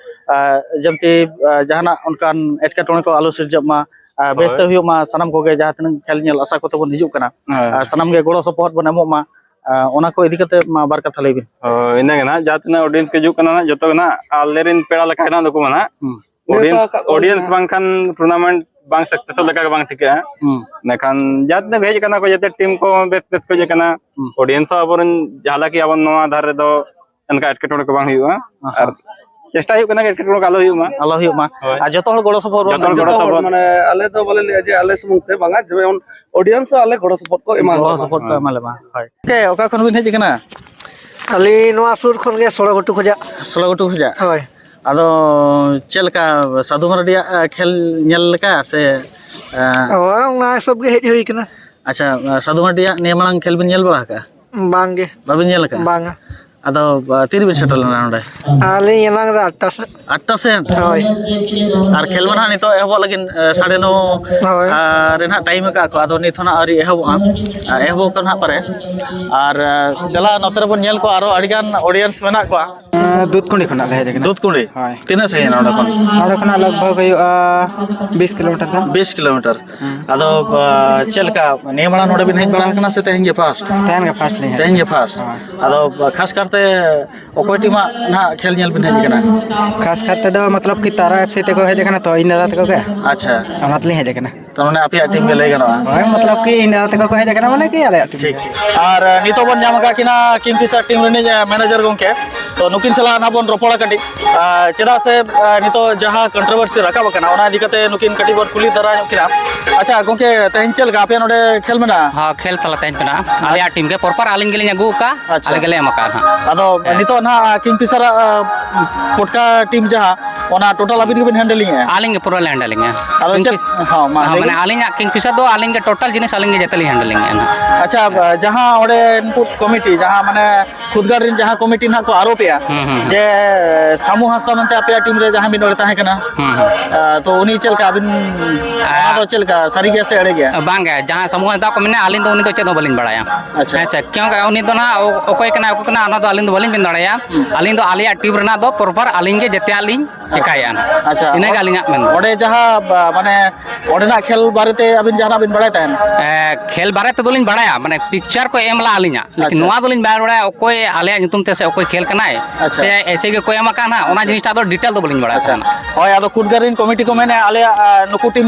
ᱟ, ᱡᱮᱢᱛᱤ, ᱟ, ᱡᱟᱦᱟᱱᱟᱜ ᱚᱱᱠᱟᱱ ᱮᱴᱠᱮᱴᱚᱬᱮ ᱠᱚ ᱟᱞᱚ ᱥᱤᱨᱡᱟᱹᱜ ᱢᱟ, ᱟ, ᱵᱮᱥᱛᱮ ᱦᱳᱭ᱾ ᱦᱩᱭᱩᱜ ᱢᱟ, ᱥᱟᱱᱟᱢ ᱠᱚᱜᱮ ᱡᱟᱦᱟᱸ ᱛᱤᱱᱟᱹᱜ ᱠᱷᱮᱞ ᱧᱮᱞ ᱟᱥᱟ ᱠᱚᱛᱮ ᱵᱚᱱ ᱦᱤᱡᱩᱜ ᱠᱟᱱᱟ, ᱦᱳᱭ᱾ ᱟ, ᱥᱟᱱᱟᱢ ᱜᱮ ᱜᱚᱲᱚ ᱥᱚᱯᱚᱦᱚᱫ ᱵᱚᱱ ᱮᱢᱚᱜ ᱢᱟ᱾ ᱟ, ᱚᱱᱟ ᱠᱚ ᱤᱫᱤ ᱠᱟᱛᱮ ᱢᱟ ᱵᱟᱨ ᱠᱟᱛᱷᱟ ᱞᱟᱹᱭ ᱵᱤᱱ᱾ ᱦᱳᱭ, ᱤᱱᱟᱹ ᱜᱮ ᱱᱟᱦᱟᱜ, ᱡᱟᱦᱟᱸ ᱛᱤᱱᱟᱹᱜ ᱚᱰᱤᱭᱮᱱᱥ ᱠᱚ ᱦᱤᱡᱩᱜ ᱠᱟᱱᱟ ᱱᱟᱦᱟᱜ, ᱡᱚᱛᱚ ᱜᱮ ᱱᱟᱦᱟᱜ ᱟᱞᱮᱨᱮᱱ ᱯᱮᱲᱟ ᱞᱮᱠᱟ ᱜᱮ ᱱᱟᱦᱟᱜ ᱱᱩᱠᱩ ᱢᱟ ᱱᱟᱦᱟᱜ᱾ ᱦᱩᱸ᱾ ᱚᱰᱤᱭᱮᱱᱥ, ᱱᱮᱣᱛᱟ ᱟᱠᱟᱫ ᱠᱚᱣᱟ ᱚᱰᱤᱭᱮᱱᱥ ᱱᱟᱦᱟᱜ᱾ ᱵᱟᱝᱠᱷᱟᱱ ᱴᱩᱨᱱᱟᱢᱮᱱᱴ ᱵᱟᱝ ᱥᱟᱠᱥᱮᱥᱚᱜ ᱞᱮᱠᱟ ᱜᱮ ᱵᱟᱝ ᱴᱷᱤᱠᱟᱹᱜᱼᱟ᱾ ᱦᱩᱸ᱾ ᱤᱱᱟᱹᱠᱷᱟᱱ ᱡᱟᱦᱟᱸ ᱛᱤᱱᱟᱹᱜ ᱠᱚ ᱦᱮᱡ ᱟᱠᱟᱱᱟ ᱠᱚ, ᱡᱟᱛᱮ ᱴᱤᱢ ᱠᱚ ᱵᱮᱥ ᱵᱮᱥ ᱠᱚ ᱦᱮᱡ ᱟᱠᱟᱱᱟ᱾ ᱦᱩᱸ᱾ ᱚᱰᱤᱭᱮᱱᱥ ᱦᱚᱸ ᱟᱵᱚᱨᱮᱱ ᱡᱟᱦᱟᱸ ᱞᱮᱠᱟ ᱟᱵᱚ ᱱᱚᱣᱟ ᱫᱷᱟᱨᱮ ᱨᱮᱫᱚ ᱚᱱᱠᱟ ᱮᱴᱠᱮᱴᱚᱬᱮ ᱠᱚ ᱵᱟᱝ ᱦᱩᱭᱩᱜᱼᱟ᱾ ᱟᱦᱟ᱾ ᱟᱨ ᱪᱮᱥᱴᱟ ᱦᱩᱭᱩᱜ ᱠᱟᱱᱟ ᱮᱴᱠᱮᱴᱚᱬᱮ ᱠᱚ ᱟᱞᱚ ᱦᱩᱭᱩᱜ ᱢᱟ᱾ ᱟᱞᱚ ᱦᱩᱭᱩᱜ ᱢᱟ᱾ ᱦᱳᱭ᱾ ᱟᱨ ᱡᱚᱛᱚ ᱦᱚᱲ ᱜᱚᱲᱚ ᱥᱚᱯᱚᱦᱚᱫ ᱵᱚᱱ ᱡᱚᱛᱚ ᱦᱚᱲ ᱮᱢᱟ᱾ ᱜᱚᱲᱚ ᱡᱚᱛᱚ ᱦᱚᱲ ᱥᱚᱯᱚᱦᱚᱫ᱾ ᱢᱟᱱᱮ ᱟᱞᱮ ᱫᱚ ᱵᱟᱞᱮ ᱞᱟᱹᱭᱟ ᱡᱮ ᱟᱞᱮ ᱥᱩᱢᱩᱝ ᱛᱮ ᱵᱟᱝᱟ, ᱡᱮᱢᱚᱱ ᱚᱰᱤᱭᱮᱱᱥ ᱦᱚᱸ ᱟᱞᱮ ᱜᱚᱲᱚ ᱥᱚᱯᱚᱦᱚᱫ ᱠᱚ ᱮᱢᱟ ᱜᱚᱲᱚ ᱞᱮᱢᱟ᱾ ᱥᱚᱯᱚᱦᱚᱫ ᱠᱚ ᱮᱢᱟ ᱞᱮᱢᱟ᱾ ᱦᱳᱭ᱾ ᱜᱚᱢᱠᱮ, ᱚᱠᱟ ᱠᱷᱚᱱ ᱵᱤᱱ ᱦᱮᱡ ᱟᱠᱟᱱᱟ? ᱟᱹᱞᱤᱧ ᱱᱚᱣᱟ ᱥᱩᱨ ᱠᱷᱚᱱ ᱜᱮ, ᱥᱚᱲᱚ ᱜᱷᱩᱴᱩ ᱠᱷᱚᱡᱟᱜ᱾ ᱥᱚᱲᱚ ᱜᱷᱩᱴᱩ ᱠᱷᱚᱡᱟᱜ? ᱦᱳᱭ᱾ ᱟᱫᱚ ᱪᱮᱫ ᱞᱮᱠᱟ, ᱥᱟᱹᱫᱷᱩ ᱢᱟᱨᱰᱤᱭᱟᱜ, ᱮ, ᱠᱷᱮᱞ ᱧᱮᱞ ᱞᱮᱠᱟ ᱥᱮ, ᱮ? ᱦᱳᱭ, ᱚᱱᱟ ᱦᱤᱥᱟᱹᱵ ᱜᱮ ᱦᱮᱡ ᱦᱩᱭ ᱠᱟᱱᱟ᱾ ᱟᱪᱪᱷᱟ, ᱥᱟᱹᱫᱷᱩ ᱢᱟᱨᱰᱤᱭᱟᱜ ᱱᱤᱭᱟᱹ ᱢᱟᱲᱟᱝ ᱠᱷᱮᱞ ᱵᱤᱱ ᱧᱮᱞ ᱵᱟᱲᱟ ᱟᱠᱟᱫᱼᱟ? ᱵᱟᱝ ᱜᱮ᱾ ᱵᱟᱵᱤᱱ ᱧᱮᱞ ᱟᱠᱟᱫᱼᱟ? ᱵᱟᱝᱟ᱾ ᱟᱫᱚ, ᱟ, ᱛᱤᱨᱮᱵᱤᱱ ᱥᱮᱴᱮᱨ ᱞᱮᱱᱟ ᱱᱚᱰᱮ? ᱟᱹᱞᱤᱧ ᱮᱱᱟᱝ ᱨᱮ ᱟᱴᱴᱟ ᱥᱮᱫ᱾ ᱟᱴᱴᱟ ᱥᱮᱫ? ᱦᱳᱭ᱾ ᱟᱨ ᱠᱷᱮᱞ ᱢᱟ ᱱᱟᱦᱟᱜ ᱱᱤᱛᱚᱜ ᱮᱦᱚᱵᱚᱜ ᱞᱟᱹᱜᱤᱫ, ᱮ, ᱥᱟᱲᱮ ᱱᱚ, ᱦᱳᱭ᱾ ᱟ, ᱨᱮ ᱱᱟᱦᱟᱜ ᱴᱟᱭᱤᱢ ᱟᱠᱟᱫ ᱠᱚ, ᱟᱫᱚ ᱱᱤᱛ ᱦᱚᱸ ᱱᱟᱦᱟᱜ ᱟᱹᱣᱨᱤ ᱮᱦᱚᱵᱚᱜᱼᱟ᱾ ᱟ, ᱮᱦᱚᱵᱚᱜ ᱠᱟᱱᱟ ᱱᱟᱦᱟᱜ ᱯᱟᱨᱮ᱾ ᱟᱨ, ᱟ, ᱫᱮᱞᱟ ᱱᱚᱛᱮ ᱨᱮᱵᱚᱱ ᱧᱮᱞ ᱠᱚᱣᱟ, ᱟᱨᱚ ᱟᱹᱰᱤᱜᱟᱱ ᱚᱰᱤᱭᱮᱱᱥ ᱢᱮᱱᱟᱜ ᱠᱚᱣᱟ᱾ ᱮᱸ, ᱫᱩᱫᱷᱠᱩᱸᱰᱤ ᱠᱷᱚᱱᱟᱜ ᱞᱮ ᱦᱮᱡ ᱟᱠᱟᱱᱟ᱾ ᱫᱩᱫᱷᱠᱩᱸᱰᱤ? ᱦᱳᱭ᱾ ᱛᱤᱱᱟᱹᱜ ᱥᱟᱺᱜᱤᱧ ᱱᱚᱰᱮ ᱠᱷᱚᱱ? ᱱᱚᱰᱮ ᱠᱷᱚᱱᱟᱜ ᱞᱟᱜᱽ ᱵᱷᱟᱜᱽ ᱦᱩᱭᱩᱜᱼᱟ ᱵᱤᱥ ᱠᱤᱞᱳᱢᱤᱴᱟᱨ ᱜᱟᱱ᱾ ᱵᱤᱥ ᱠᱤᱞᱳᱢᱤᱴᱟᱨ᱾ ᱦᱩᱸ᱾ ᱟᱫᱚ, ᱟ, ᱪᱮᱫ ᱞᱮᱠᱟ, ᱱᱤᱭᱟᱹ ᱢᱟᱲᱟᱝ ᱱᱚᱰᱮ ᱵᱤᱱ ᱦᱮᱡ ᱵᱟᱲᱟ ᱟᱠᱟᱱᱟ ᱥᱮ ᱛᱮᱦᱮᱧ ᱜᱮ ᱯᱷᱟᱥᱴ? ᱛᱮᱦᱮᱧ ᱜᱮ ᱯᱷᱟᱥᱴ ᱞᱤᱧ ᱦᱮᱡ ᱛᱮᱦᱮᱧ ᱜᱮ ᱟᱠᱟᱱᱟ᱾ ᱯᱷᱟᱥᱴ᱾ ᱦᱳᱭ᱾ ᱟᱫᱚ, ᱟ, ᱠᱷᱟᱥ ᱠᱟᱨᱛᱮ ᱚᱠᱚᱭ ᱴᱤᱢᱟᱜ ᱱᱟᱦᱟᱜ ᱠᱷᱮᱞ ᱧᱮᱞ ᱵᱤᱱ ᱦᱮᱡ ᱟᱠᱟᱱᱟ? ᱠᱷᱟᱥ ᱠᱟᱨᱛᱮ ᱫᱚ ᱢᱚᱛᱞᱚᱵ ᱠᱤ ᱛᱟᱨᱟ ᱮᱯᱷ ᱥᱤ ᱛᱮᱠᱚ ᱦᱮᱡ ᱟᱠᱟᱱᱟ ᱛᱚ, ᱤᱧ ᱫᱟᱫᱟ ᱛᱟᱠᱚ ᱜᱮ᱾ ᱟᱪᱪᱷᱟ᱾ ᱚᱱᱟ ᱛᱮᱞᱤᱧ ᱦᱮᱡ ᱟᱠᱟᱱᱟ᱾ ᱛᱟᱨ ᱢᱟᱱᱮ ᱟᱯᱮᱭᱟᱜ ᱴᱤᱢ ᱜᱮ ᱞᱟᱹᱭ ᱜᱟᱱᱚᱜᱼᱟ᱾ ᱦᱳᱭ, ᱢᱚᱛᱞᱚᱵ ᱠᱤ ᱤᱧ ᱫᱟᱫᱟ ᱛᱟᱠᱚ ᱠᱚ ᱦᱮᱡ ᱟᱠᱟᱱᱟ, ᱢᱟᱱᱮ ᱠᱤ ᱟᱞᱮᱭᱟᱜ ᱴᱤᱢ ᱴᱷᱤᱠ, ᱜᱮ᱾ ᱴᱷᱤᱠ᱾ ᱟᱨ, ᱟ, ᱱᱤᱛᱚᱜ ᱵᱚᱱ ᱧᱟᱢ ᱟᱠᱟᱫ ᱠᱤᱱᱟ ᱠᱤᱝᱯᱷᱤᱥᱟᱨ ᱴᱤᱢ ᱨᱤᱱᱤᱡ, ᱟ, ᱢᱮᱱᱮᱡᱟᱨ ᱜᱚᱢᱠᱮ᱾ ᱛᱚ, ᱱᱩᱠᱤᱱ ᱥᱟᱞᱟᱜ ᱱᱟᱦᱟᱜ ᱵᱚᱱ ᱨᱚᱯᱚᱲᱟ ᱠᱟᱹᱴᱤᱡ, ᱟᱨ ᱪᱮᱫᱟᱜ ᱥᱮ, ᱟᱨ ᱱᱤᱛᱚᱜ ᱡᱟᱦᱟᱸ ᱠᱚᱱᱴᱨᱳᱵᱷᱟᱨᱥᱤ ᱨᱟᱠᱟᱵ ᱟᱠᱟᱱᱟ, ᱚᱱᱟ ᱤᱫᱤ ᱠᱟᱛᱮ ᱱᱩᱠᱤᱱ ᱠᱟᱹᱴᱤᱡ ᱵᱚᱱ ᱠᱩᱞᱤ ᱫᱷᱟᱨᱟ ᱧᱚᱜ ᱠᱤᱱᱟ᱾ ᱟᱪᱪᱷᱟ ᱜᱚᱝᱠᱮ, ᱛᱮᱦᱮᱧ ᱪᱮᱫ ᱞᱮᱠᱟ ᱟᱯᱮᱭᱟᱜ ᱱᱚᱰᱮ ᱠᱷᱮᱞ ᱢᱮᱱᱟᱜᱼᱟ? ᱦᱚᱸ, ᱠᱷᱮᱞ ᱛᱟᱞᱟ ᱛᱮᱦᱮᱧ ᱢᱮᱱᱟᱜᱼᱟ᱾ ᱟᱞᱮᱭᱟᱜ ᱴᱤᱢ ᱜᱮ ᱯᱚᱨᱯᱟᱨ ᱟᱹᱞᱤᱧ ᱜᱮᱞᱤᱧ ᱟᱹᱜᱩ ᱟᱠᱟᱫᱼᱟ᱾ ᱟᱪᱪᱷᱟ᱾ ᱟᱞᱮ ᱜᱮᱞᱮ ᱮᱢ ᱟᱠᱟᱫᱼᱟ ᱱᱟᱦᱟᱜ᱾ ᱟᱫᱚ ᱦᱮᱸ᱾ ᱱᱤᱛᱚᱜ ᱱᱟᱦᱟᱜ ᱠᱤᱝᱯᱷᱤᱥᱟᱨᱟᱜ, ᱟᱸ, ᱯᱚᱴᱠᱟ ᱴᱤᱢ ᱡᱟᱦᱟᱸ, ᱚᱱᱟ ᱴᱳᱴᱟᱞ ᱟᱹᱵᱤᱱ ᱜᱮᱵᱤᱱ ᱦᱮᱱᱰᱮᱞᱤᱝ ᱮᱜᱼᱟ? ᱟᱹᱞᱤᱧ ᱜᱮ ᱯᱩᱨᱟᱹ ᱞᱮ ᱦᱮᱱᱰᱮᱞᱤᱝᱟ᱾ ᱟᱫᱚ ᱪᱮᱫ, ᱠᱤᱝᱯᱷᱤᱥ-, ᱦᱚᱸ, ᱢᱟ ᱦᱚᱸ, ᱞᱟᱹᱭ ᱢᱟᱱᱮ ᱵᱤᱱ᱾ ᱟᱹᱞᱤᱧᱟᱜ ᱠᱤᱝᱯᱷᱤᱥᱟᱨ ᱫᱚ ᱟᱹᱞᱤᱧ ᱜᱮ ᱴᱳᱴᱟᱞ ᱡᱤᱱᱤᱥ ᱟᱹᱞᱤᱧ ᱜᱮ ᱡᱚᱛᱚ ᱞᱤᱧ ᱦᱮᱱᱰᱮᱞᱤᱝ ᱮᱜᱼᱟ ᱱᱟᱦᱟᱜ᱾ ᱟᱪᱪᱷᱟ, ᱡᱟᱦᱟᱸ ᱚᱸᱰᱮ ᱱᱩᱠᱩ ᱠᱚᱢᱤᱴᱤ, ᱡᱟᱦᱟᱸ ᱢᱟᱱᱮ ᱠᱷᱩᱫᱽᱜᱟᱲ ᱨᱮᱱ ᱡᱟᱦᱟᱸ ᱠᱚᱢᱤᱴᱤ ᱱᱟᱦᱟᱜ ᱠᱚ ᱟᱨᱳᱯ ᱮᱜᱼᱟ, ᱦᱩᱸ, ᱦᱩᱸ, ᱦᱩᱸ᱾ ᱡᱮ ᱥᱟᱢᱩ ᱦᱟᱸᱥᱫᱟ ᱢᱮᱱᱛᱮ ᱟᱯᱮᱭᱟᱜ ᱴᱤᱢ ᱨᱮ ᱡᱟᱦᱟᱸᱭ ᱢᱤᱫ ᱦᱚᱲᱮ ᱛᱟᱦᱮᱸ ᱠᱟᱱᱟ, ᱦᱩᱸ, ᱦᱩᱸ᱾ ᱟᱸ, ᱛᱚ ᱩᱱᱤ ᱪᱮᱫ ᱞᱮᱠᱟ ᱟᱹᱵᱤᱱ, ᱚᱱᱟ ᱫᱚ ᱪᱮᱫ ᱞᱮᱠᱟ, ᱥᱟᱹᱨᱤ ᱜᱮᱭᱟ ᱥᱮ ᱮᱲᱮ ᱜᱮᱭᱟ? ᱵᱟᱝ ᱜᱮ, ᱡᱟᱦᱟᱸᱭ ᱥᱟᱢᱩ ᱦᱟᱸᱥᱫᱟ ᱠᱚ ᱢᱮᱱᱟ, ᱟᱹᱞᱤᱧ ᱫᱚ ᱩᱱᱤ ᱫᱚ ᱪᱮᱫ ᱦᱚᱸ ᱵᱟᱹᱞᱤᱧ ᱵᱟᱲᱟᱭᱟ᱾ ᱟᱪᱪᱷᱟ᱾ ᱦᱮᱸ ᱪᱮ, ᱠᱤᱭᱚᱝᱠᱤ ᱩᱱᱤ ᱫᱚ ᱱᱟᱦᱟᱜ ᱚ-, ᱚᱠᱚᱭ ᱠᱟᱱᱟᱭ, ᱚᱠᱚᱭ ᱠᱟᱱᱟᱭ, ᱚᱱᱟ ᱫᱚ ᱟᱹᱞᱤᱧ ᱫᱚ ᱵᱟᱹᱞᱤᱧ ᱢᱮᱱ ᱫᱟᱲᱮᱭᱟᱜᱼᱟ᱾ ᱦᱩᱸ᱾ ᱟᱹᱞᱤᱧ ᱫᱚ ᱟᱞᱮᱭᱟᱜ ᱴᱤᱢ ᱨᱮᱱᱟᱜ ᱫᱚ ᱯᱨᱚᱯᱟᱨ ᱟᱹᱞᱤᱧ ᱜᱮ ᱡᱮᱛᱮᱭᱟᱜ ᱞᱤᱧ ᱟᱪᱪᱷᱟ᱾ ᱪᱮᱠᱟᱭᱮᱫᱼᱟ ᱱᱟᱦᱟᱜ᱾ ᱟᱪᱪᱷᱟ, ᱤᱱᱟᱹᱜᱮ ᱚ-, ᱟᱹᱞᱤᱧᱟᱜ ᱢᱮᱱ ᱫᱚ᱾ ᱚᱸᱰᱮ ᱡᱟᱦᱟᱸ ᱵᱟ-, ᱢᱟᱱᱮ ᱚᱸᱰᱮᱱᱟᱜ ᱠᱷᱮᱞ ᱵᱟᱨᱮᱛᱮ ᱟᱹᱵᱤᱱ ᱡᱟᱦᱟᱱᱟᱜ ᱵᱤᱱ ᱵᱟᱲᱟᱭ ᱛᱟᱦᱮᱱ? ᱮ, ᱠᱷᱮᱞ ᱵᱟᱨᱮ ᱛᱮᱫᱚᱞᱤᱧ ᱵᱟᱲᱟᱭᱟ, ᱢᱟᱱᱮ ᱯᱤᱠᱪᱟᱨ ᱠᱚ ᱮᱢ ᱞᱟᱜᱼᱟ ᱟᱹᱞᱤᱧᱟᱜ, ᱞᱮᱠᱤᱱ ᱟᱪᱪᱷᱟ᱾ ᱱᱚᱣᱟ ᱫᱚᱞᱤᱧ ᱵᱟᱭ ᱵᱟᱲᱟᱭᱟ ᱚᱠᱚᱭ ᱟᱞᱮᱭᱟᱜ ᱧᱩᱛᱩᱢ ᱛᱮ ᱥᱮ ᱚᱠᱚᱭ ᱠᱷᱮᱞ ᱠᱟᱱᱟᱭ, ᱟᱪᱪᱷᱟ᱾ ᱥᱮ ᱮᱭᱥᱮ ᱜᱮ ᱠᱚ ᱮᱢ ᱟᱠᱟᱱᱟ, ᱚᱱᱟ ᱟᱪᱪᱷᱟ᱾ ᱡᱤᱱᱤᱥᱴᱟᱜ ᱫᱚ ᱰᱤᱴᱮᱞ ᱫᱚ ᱵᱟᱹᱞᱤᱧ ᱵᱟᱲᱟᱭᱟ ᱟᱪᱪᱷᱟ᱾ ᱛᱟᱦᱮᱱᱟ᱾ ᱦᱳᱭ, ᱟᱫᱚ ᱠᱷᱩᱫᱽᱜᱟᱨᱤᱱ ᱠᱚᱢᱤᱴᱤ ᱠᱚ ᱢᱮᱱᱮᱫᱼᱟ, ᱟᱞᱮᱭᱟᱜ, ᱟ, ᱱᱩᱠᱩ ᱴᱤᱢ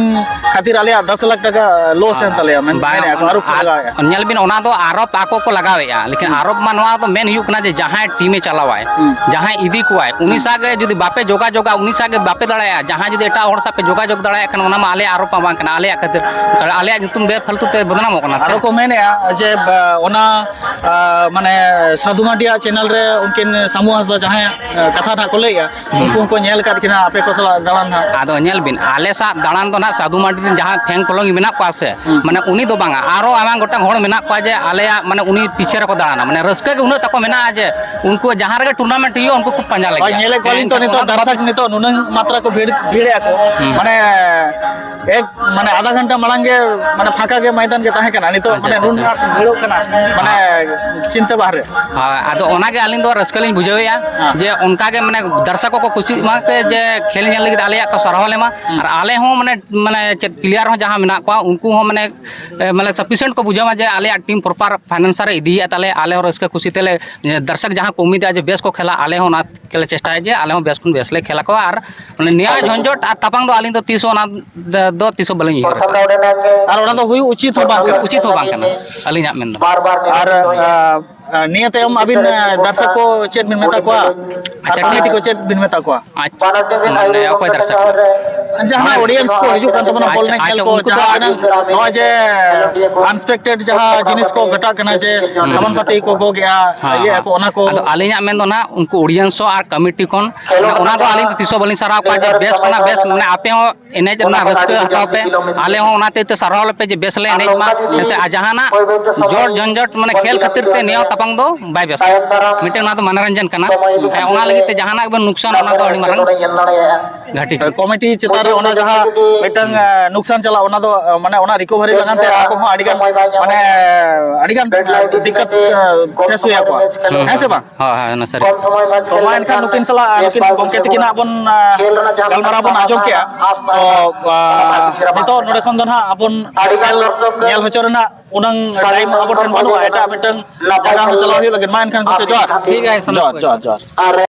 ᱠᱷᱟᱹᱛᱤᱨ ᱟᱞᱮᱭᱟᱜ ᱫᱚᱥ ᱞᱟᱠᱷ ᱴᱟᱠᱟ ᱞᱚᱥ ᱮᱱ ᱛᱟᱞᱮᱭᱟ, ᱢᱮᱱ-, ᱵᱟᱝ, ᱢᱮᱱᱮᱫᱼᱟ ᱠᱚ, ᱟᱨᱚ ᱠᱚ ᱞᱟᱜᱟᱣᱮᱫᱼᱟ᱾ ᱧᱮᱞ ᱵᱤᱱ, ᱚᱱᱟ ᱫᱚ ᱟᱨᱳᱯ ᱟᱠᱚ ᱠᱚ ᱞᱟᱜᱟᱣᱮᱫᱼᱟ, ᱞᱮᱠᱤᱱ ᱦᱩᱸ᱾ ᱟᱨᱳᱯ ᱢᱟ ᱱᱚᱣᱟ ᱫᱚ ᱢᱮᱱ ᱦᱩᱭᱩᱜ ᱠᱟᱱᱟ ᱡᱮ ᱡᱟᱦᱟᱸᱭ ᱴᱤᱢᱮ ᱪᱟᱞᱟᱣᱟᱭ, ᱦᱩᱸ᱾ ᱡᱟᱦᱟᱸᱭ ᱤᱫᱤ ᱠᱚᱣᱟᱭ, ᱩᱱᱤ ᱦᱩᱸ᱾ ᱥᱟᱶ ᱜᱮ ᱡᱩᱫᱤ ᱵᱟᱯᱮ ᱡᱳᱜᱟᱡᱳᱜᱟ, ᱩᱱᱤ ᱥᱟᱶ ᱜᱮ ᱵᱟᱯᱮ ᱫᱟᱲᱮᱭᱟᱜᱼᱟ, ᱡᱟᱦᱟᱸᱭ ᱡᱩᱫᱤ ᱮᱴᱟᱜ ᱦᱚᱲ ᱥᱟᱶ ᱯᱮ ᱡᱳᱜᱟᱡᱳᱜᱽ ᱫᱟᱲᱮᱭᱟᱜ ᱠᱟᱱᱟ, ᱚᱱᱟ ᱢᱟ ᱟᱞᱮᱭᱟᱜ ᱟᱨᱳᱯ ᱢᱟ ᱵᱟᱝ ᱠᱟᱱᱟ, ᱟᱞᱮᱭᱟᱜ ᱠᱷᱟᱹᱛᱤᱨ, ᱛᱟᱦᱞᱮ ᱟᱞᱮᱭᱟᱜ ᱧᱩᱛᱩᱢ ᱵᱮᱯᱷᱟᱞᱛᱩ ᱛᱮ ᱵᱚᱫᱱᱟᱢᱚᱜ ᱠᱟᱱᱟ ᱥᱮ? ᱟᱨᱚ ᱠᱚ ᱢᱮᱱᱮᱫᱼᱟ ᱡᱮ, ᱵᱟ, ᱚᱱᱟ, ᱟ, ᱢᱟᱱᱮ ᱥᱟᱫᱷᱩ ᱢᱟᱨᱰᱤᱭᱟᱜ ᱪᱮᱱᱮᱞ ᱨᱮ ᱩᱱᱠᱤᱱ ᱥᱟᱢᱩ ᱦᱟᱸᱥᱫᱟ ᱡᱟᱦᱟᱸᱭᱟᱜ, ᱟ, ᱠᱟᱛᱷᱟ ᱱᱟᱜ ᱠᱚ ᱞᱟᱹᱭᱮᱫᱼᱟ, ᱦᱩᱸ᱾ ᱩᱱᱠᱩ ᱦᱚᱸᱠᱚ ᱧᱮᱞ ᱟᱠᱟᱫ ᱠᱤᱱᱟ ᱟᱯᱮ ᱠᱚ ᱥᱟᱞᱟᱜ ᱫᱟᱬᱟᱱ ᱦᱟᱸᱜ᱾ ᱟᱫᱚ ᱧᱮᱞ ᱵᱤᱱ, ᱟᱞᱮ ᱥᱟᱶ ᱫᱟᱬᱟᱱ ᱫᱚ ᱱᱟᱦᱟᱜ ᱥᱟᱫᱷᱩ ᱢᱟᱨᱰᱤ ᱨᱮᱱ ᱡᱟᱦᱟᱸ ᱯᱷᱮᱱ ᱯᱷᱚᱞᱳᱭᱤᱝ ᱢᱮᱱᱟᱜ ᱠᱚᱣᱟ ᱥᱮ, ᱦᱩᱸ᱾ ᱢᱟᱱᱮ ᱩᱱᱤ ᱫᱚ ᱵᱟᱝᱟ, ᱟᱨᱚ ᱟᱭᱢᱟ ᱜᱚᱴᱟᱝ ᱦᱚᱲ ᱢᱮᱱᱟᱜ ᱠᱚᱣᱟ ᱡᱮ ᱟᱞᱮᱭᱟᱜ, ᱢᱟᱱᱮ ᱩᱱᱤ ᱯᱤᱪᱷᱮ ᱨᱮᱠᱚ ᱫᱟᱬᱟᱱᱟ, ᱢᱟᱱᱮ ᱨᱟᱹᱥᱠᱟᱹ ᱜᱮ ᱩᱱᱟᱹᱜ ᱛᱟᱠᱚ ᱢᱮᱱᱟᱜᱼᱟ ᱡᱮ ᱩᱱᱠᱩ ᱡᱟᱦᱟᱸ ᱨᱮᱜᱮ ᱴᱩᱨᱱᱟᱢᱮᱱᱴ ᱦᱩᱭᱩᱜᱼᱟ, ᱩᱱᱠᱩ ᱠᱚ ᱯᱟᱸᱡᱟ ᱦᱳᱭ, ᱞᱟᱹᱜᱤᱫ᱾ ᱧᱮᱞᱮᱫ ᱠᱚᱣᱟᱞᱤᱧ ᱛᱚ ᱢᱮᱱᱠᱷᱟᱱ ᱱᱤᱛᱚᱜ ᱚᱱᱟ ᱫᱚ ᱫᱟᱨᱥᱚᱠ ᱵᱟᱝ ᱱᱤᱛᱚᱜ ᱱᱩᱱᱟᱹᱝ ᱢᱟᱛᱨᱟ ᱠᱚ ᱵᱷᱤᱲ, ᱵᱷᱤᱲᱮᱜᱼᱟ ᱠᱚ᱾ ᱦᱩᱸ᱾ ᱢᱟᱱᱮ ᱮᱠ, ᱢᱟᱱᱮ ᱟᱫᱷᱟ ᱜᱷᱚᱱᱴᱟ ᱢᱟᱲᱟᱝ ᱜᱮ ᱢᱟᱱᱮ ᱯᱷᱟᱸᱠᱟ ᱜᱮ ᱢᱚᱭᱫᱟᱱ ᱜᱮ ᱛᱟᱦᱮᱸ ᱠᱟᱱᱟ, ᱱᱤᱛᱚᱜ ᱟᱪᱪᱷᱟ, ᱢᱟᱱᱮ ᱟᱪᱪᱷᱟ, ᱱᱩᱱ ᱟᱪᱪᱷᱟ᱾ ᱟᱸᱴ ᱵᱷᱤᱲᱚᱜ ᱠᱟᱱᱟ, ᱢᱟᱱᱮ ᱪᱤᱱᱛᱟᱹ ᱵᱟᱦᱨᱮ᱾ ᱦᱳᱭ, ᱟᱫᱚ ᱚᱱᱟᱜᱮ ᱟᱹᱞᱤᱧ ᱫᱚ ᱨᱟᱹᱥᱠᱟᱹ ᱞᱤᱧ ᱵᱩᱡᱷᱟᱹᱣᱮᱫᱼᱟ, ᱦᱮᱸ᱾ ᱡᱮ ᱚᱱᱠᱟᱜᱮ ᱢᱟᱱᱮ ᱫᱟᱨᱥᱚᱠ ᱠᱚᱠᱚ ᱠᱩᱥᱤᱜ ᱢᱟ ᱛᱮ, ᱡᱮ ᱠᱷᱮᱞ ᱧᱮᱞ ᱞᱟᱹᱜᱤᱫ ᱟᱞᱮᱭᱟᱜ ᱠᱚ ᱥᱟᱨᱦᱟᱣ ᱞᱮᱢᱟ᱾ ᱦᱩᱸ᱾ ᱟᱨ ᱟᱞᱮ ᱦᱚᱸ ᱢᱟᱱᱮ, ᱢᱟᱱᱮ ᱪᱮᱫ ᱯᱞᱮᱭᱟᱨ ᱦᱚᱸ ᱡᱟᱦᱟᱸ ᱢᱮᱱᱟᱜ ᱠᱚᱣᱟ, ᱩᱱᱠᱩ ᱦᱚᱸ ᱢᱟᱱᱮ, ᱮ, ᱢᱟᱱᱮ ᱥᱟᱯᱷᱤᱥᱤᱭᱮᱱᱴ ᱠᱚ ᱵᱩᱡᱷᱟᱹᱣ ᱢᱟ ᱡᱮ ᱟᱞᱮᱭᱟᱜ ᱴᱤᱢ ᱯᱨᱚᱯᱟᱨ ᱯᱷᱟᱭᱱᱟᱱᱥᱟᱨ ᱮ ᱤᱫᱤᱭᱮᱫ ᱛᱟᱞᱮ, ᱟᱞᱮ ᱦᱚᱸ ᱨᱟᱹᱥᱠᱟᱹ ᱠᱩᱥᱤ ᱛᱮᱞᱮ, ᱮ, ᱫᱟᱨᱥᱚᱠ ᱡᱟᱦᱟᱸ ᱠᱚ ᱩᱢᱤᱫᱟ ᱡᱮ ᱵᱮᱥ ᱠᱚ ᱠᱷᱮᱞᱟ, ᱟᱞᱮ ᱦᱚᱸ ᱚᱱᱟ ᱜᱮᱞᱮ ᱪᱮᱥᱴᱟᱭᱟ ᱡᱮ ᱟᱞᱮ ᱦᱚᱸ ᱵᱮᱥ ᱠᱷᱚᱱ ᱵᱮᱥ ᱞᱮ ᱠᱷᱮᱞᱟ ᱠᱚ᱾ ᱟᱨ ᱢᱟᱱᱮ ᱱᱤᱭᱟᱹ ᱡᱷᱚᱱᱡᱚᱴ ᱟᱨ ᱛᱟᱯᱟᱝ ᱫᱚ ᱟᱹᱞᱤᱧ ᱫᱚ ᱛᱤᱥ ᱦᱚᱸ ᱚᱱᱟ ᱫᱚ, ᱫᱚ ᱛᱤᱥ ᱦᱚᱸ ᱵᱟᱹᱞᱤᱧ ᱩᱭᱦᱟᱹᱨ ᱟᱠᱟᱫᱼᱟ᱾ ᱟᱨ ᱚᱱᱟ ᱫᱚ ᱦᱩᱭᱩᱜ ᱩᱪᱤᱛ ᱦᱚᱸ ᱵᱟᱝ ᱠᱟᱱᱟ᱾ ᱩᱪᱤᱛ ᱦᱚᱸ ᱵᱟᱝ ᱠᱟᱱᱟ, ᱟᱹᱞᱤᱧᱟᱜ ᱢᱮᱱ ᱫᱚ᱾ ᱟᱨ, ᱟ, ᱟᱨ ᱱᱤᱭᱟᱹ ᱛᱟᱭᱚᱢ ᱟᱹᱵᱤᱱ, ᱟᱨ, ᱫᱟᱨᱥᱚᱠ ᱠᱚ ᱪᱮᱫ ᱵᱤᱱ ᱢᱮᱛᱟ ᱠᱚᱣᱟ? ᱟᱪᱪᱷᱟ, ᱟᱨ ᱠᱚᱢᱤᱴᱤ ᱠᱚ ᱪᱮᱫ ᱵᱤᱱ ᱢᱮᱛᱟ ᱠᱚᱣᱟ? ᱟᱪᱪᱷᱟ, ᱢᱟᱱᱮ ᱚᱠᱚᱭ ᱫᱟᱨᱥᱚᱠ ᱠᱚ? ᱡᱟᱦᱟᱸᱭ audience ᱠᱚ ᱦᱤᱡᱩᱜ ᱠᱟᱱ ᱛᱟᱵᱚᱱᱟ, ᱵᱚᱞ ᱮᱱᱮᱡ ᱧᱮᱞ ᱠᱚ, ᱩᱱᱠᱩ ᱫᱚ ᱡᱟᱦᱟᱸ ᱟᱹᱰᱤ ᱮᱱᱟᱝ ᱱᱚᱜᱼᱚᱭ ᱡᱮ unexpected ᱡᱟᱦᱟᱸ ᱡᱤᱱᱤᱥ ᱠᱚ ᱜᱷᱟᱴᱟᱜ ᱠᱟᱱᱟ, ᱡᱮ ᱦᱩᱸ᱾ ᱥᱟᱢᱟᱱ ᱯᱟᱹᱛᱤ ᱠᱚ ᱜᱚᱜᱮᱜᱼᱟ, ᱦᱮᱸ, ᱤᱭᱟᱹ ᱦᱮᱸ᱾ ᱟᱠᱚ, ᱚᱱᱟ ᱠᱚ᱾ ᱟᱫᱚ ᱟᱹᱞᱤᱧᱟᱜ ᱢᱮᱱ ᱫᱚ ᱱᱟᱦᱟᱜ, ᱩᱱᱠᱩ audience ᱦᱚᱸ ᱟᱨ ᱠᱚᱢᱤᱴᱤ ᱠᱷᱚᱱ, ᱚᱱᱟ ᱫᱚ ᱟᱹᱞᱤᱧ ᱫᱚ ᱛᱤᱥ ᱦᱚᱸ ᱵᱟᱹᱞᱤᱧ ᱥᱟᱨᱦᱟᱣ ᱠᱚᱣᱟ ᱡᱮ ᱵᱮᱥ ᱠᱟᱱᱟ, ᱵᱮᱥ, ᱢᱟᱱᱮ, ᱟᱯᱮ ᱦᱚᱸ ᱮᱱᱮᱡ ᱨᱮᱱᱟᱜ ᱨᱟᱹᱥᱠᱟᱹ ᱦᱟᱛᱟᱣ ᱯᱮ, ᱟᱞᱮ ᱦᱚᱸ ᱚᱱᱟ ᱛᱮ ᱥᱟᱨᱦᱟᱣ ᱞᱮᱯᱮ ᱡᱮ ᱵᱮᱥ ᱞᱮ ᱮᱱᱮᱡ ᱢᱟ, ᱦᱮᱸ ᱥᱮ? ᱟᱨ ᱡᱟᱦᱟᱱᱟᱜ ᱡᱚᱲ ᱡᱚᱧᱡᱚᱴ, ᱢᱟᱱᱮ, ᱠᱷᱮᱞ ᱠᱷᱟᱹᱛᱤᱨ ᱛᱮ ᱱᱤᱭᱟᱹ ᱛᱟᱯᱟᱢ ᱫᱚ ᱵᱟᱭ ᱵᱮᱥᱟ᱾ ᱢᱤᱫᱴᱮᱱ ᱚᱱᱟ ᱫᱚ ᱢᱚᱱᱳᱨᱚᱧᱡᱚᱱ ᱠᱟᱱᱟ᱾ ᱦᱮᱸ, ᱚᱱᱟ ᱞᱟᱹᱜᱤᱫ ᱛᱮ ᱡᱟᱦᱟᱱᱟᱜ ᱜᱮᱵᱚᱱ ᱱᱩᱠᱥᱟᱱ, ᱚᱱᱟ ᱫᱚ ᱟᱹᱰᱤ ᱢᱟᱨᱟᱝ ᱜᱷᱟᱹᱴᱤ ᱠᱟᱱᱟ᱾ ᱠᱚᱢᱤᱴᱤ ᱪᱮᱛᱟᱱ ᱨᱮ ᱚᱱᱟ ᱡᱟᱦᱟᱸ ᱢᱤᱫᱴᱟᱝ, ᱦᱩᱸ᱾ ᱮ, ᱱᱩᱠᱥᱟᱱ ᱪᱟᱞᱟᱜ, ᱚᱱᱟ ᱫᱚ, ᱮ, ᱢᱟᱱᱮ, ᱚᱱᱟ recovery ᱞᱟᱹᱜᱤᱫ ᱛᱮ ᱟᱠᱚ ᱦᱚᱸ ᱟᱹᱰᱤ ᱜᱟᱱ, ᱢᱟᱱᱮ, ᱟᱹᱰᱤ ᱜᱟᱱ, ᱮ, ᱫᱤᱠᱠᱟᱛ, ᱮ, face ᱦᱩᱭ ᱟᱠᱚᱣᱟ᱾ ᱦᱩᱸ᱾ ᱦᱮᱸ ᱥᱮ ᱵᱟᱝ? ᱦᱳᱭ, ᱦᱳᱭ, ᱚᱱᱟ ᱥᱟᱹᱨᱤ᱾ ᱛᱚ ᱢᱟ ᱮᱱᱠᱷᱟᱱ ᱱᱩᱠᱤᱱ ᱥᱟᱞᱟᱜ, ᱱᱩᱠᱤᱱ ᱜᱚᱢᱠᱮ ᱛᱟᱹᱠᱤᱱᱟᱜ ᱵᱚᱱ, ᱟ, ᱜᱟᱞᱢᱟᱨᱟᱣ ᱵᱚᱱ ᱟᱸᱡᱚᱢ ᱠᱮᱜᱼᱟ᱾ ᱛᱚ, ᱟ, ᱱᱤᱛᱚᱜ ᱱᱚᱰᱮ ᱠᱷᱚᱱ ᱫᱚ ᱱᱟᱦᱟᱜ ᱟᱵᱚᱱ ᱧᱮᱞ ᱦᱚᱪᱚ ᱨᱮᱱᱟᱜ ᱩᱱᱟᱹᱝ time ᱟᱵᱚ ᱴᱷᱮᱱ ᱵᱟᱹᱱᱩᱜᱼᱟ᱾ ᱮᱴᱟᱜ ᱢᱤᱫᱴᱟᱝ ᱡᱟᱭᱜᱟ ᱦᱚᱸ ᱪᱟᱞᱟᱣ ᱦᱩᱭᱩᱜ ᱞᱟᱹᱜᱤᱫ᱾ ᱢᱟ ᱮᱱᱠᱷᱟᱱ ᱜᱚᱢᱠᱮ, ᱡᱚᱦᱟᱨ᱾ ᱴᱷᱤᱠ ᱜᱮᱭᱟ, ᱥᱟᱱᱟᱢ ᱡᱚᱦᱟᱨ, ᱠᱚ᱾ ᱡᱚᱦᱟᱨ, ᱡᱚᱦᱟᱨ᱾